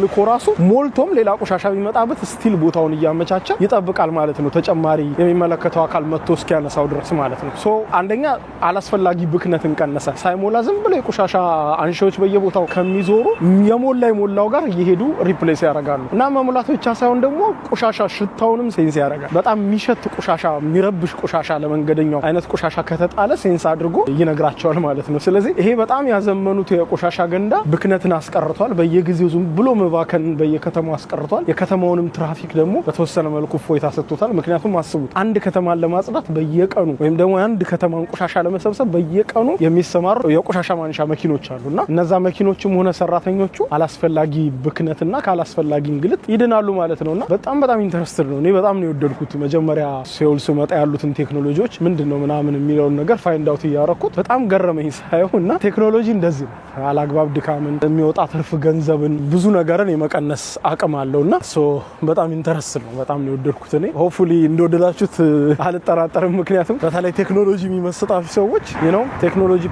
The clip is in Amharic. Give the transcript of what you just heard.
ልኮ ራሱ ሞልቶም ሌላ ቆሻሻ ቢመጣበት still ቦታውን እያመቻቸ ይጠብቃል ማለት ነው። ተጨማሪ የሚመለከተው አካል መጥቶ እስኪያነሳው ድረስ ማለት ነው። So አንደኛ አላስፈላጊ ብክነትን ቀነሰ። ሳይሞላ ዝም ብሎ የቆሻሻ አንሺዎች በየቦታው ከሚዞሩ የሞላ የሞላው ጋር እየሄዱ replace ያደርጋሉ። እና መሙላት ብቻ ሳይሆን ደግሞ ቆሻሻ ሽታውንም sense ያደርጋል። በጣም የሚሸት ቆሻሻ፣ የሚረብሽ ቆሻሻ፣ ለመንገደኛው አይነት ቆሻሻ ከተጣለ sense አድርጎ ይነግራቸዋል ማለት ነው። ስለዚህ ይሄ በጣም ያዘመኑት የቆሻሻ ገንዳ ብክነትን አስቀርቷል። በየጊዜው ዝም ብሎ መባከንን በየከተማው አስቀርቷል። የከተማውንም ትራፊክ ደግሞ በተወሰነ መልኩ እፎይታ ሰጥቶታል። ምክንያቱም አስቡት፣ አንድ ከተማን ለማጽዳት በየቀኑ ወይም ደግሞ የአንድ ከተማን ቆሻሻ ለመሰብሰብ በየቀኑ የሚሰማሩ የቆሻሻ ማንሻ መኪኖች አሉ እና እነዛ መኪኖችም ሆነ ሰራተኞቹ አላስፈላጊ ብክነትና ካላስፈላጊ እንግልት ይድናሉ ማለት ነው። እና በጣም በጣም interested ነው። እኔ በጣም ነው የወደድኩት። መጀመሪያ ሴውል ስመጣ ያሉትን ቴክኖሎጂዎች ምንድን ነው ምናምን የሚለውን ነገር find out እያረኩት በጣም ገረመኝ ሳየው። እና ቴክኖሎጂ እንደዚህ ነው። አላግባብ ድካምን፣ የሚወጣ ትርፍ ገንዘብን፣ ብዙ ነገርን የመቀነስ አቅም አለው። እና so በጣም interested ነው። በጣም ነው የወደድኩት። እኔ hopefully እንደወደዳችሁት አልጠራጠርም። ምክንያቱም በተለይ ቴክኖሎጂ የሚመስጣችሁ ሰዎች ቴክኖሎጂ